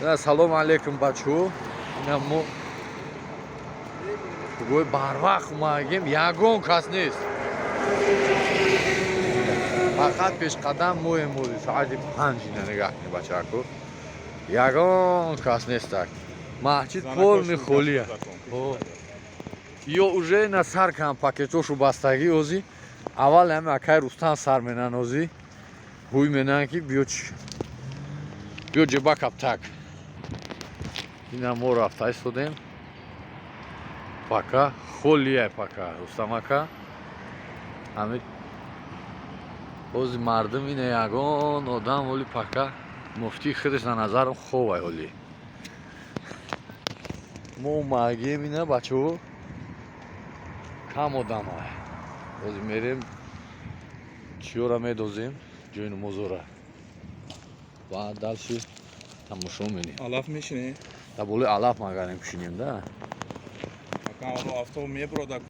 Салому алейкум, бачаҳо. Ина мо гӯй барвақт омадагем, ягон кас нест, фақат пешқадам моем. Мози соати 5. Ина нигаҳ кунед, бачаҳако, ягон кас нестак, маҳҷид полный холия. Ё уже на сар кан, пакетошу бастагӣ. Ози аввал ҳами акай Рустам сар менан, ози ҳуй менан, ки биё, биё ҷеба каптак. Ина мо рафта истодем, пока холия, пока Рустам ака ҳами ози мардум. Ина ягон одам оли пока. Муфтӣ худаш на назарам ховай. Оли мо омадагием, ина, бачаҳо, кам одамай. Ози мерем, чиёра медозем, ҷои намозора, ва дальше тамошо менем. Алаф мешине? Дар болои алаф магарем, пишинем да. Автобус меброда.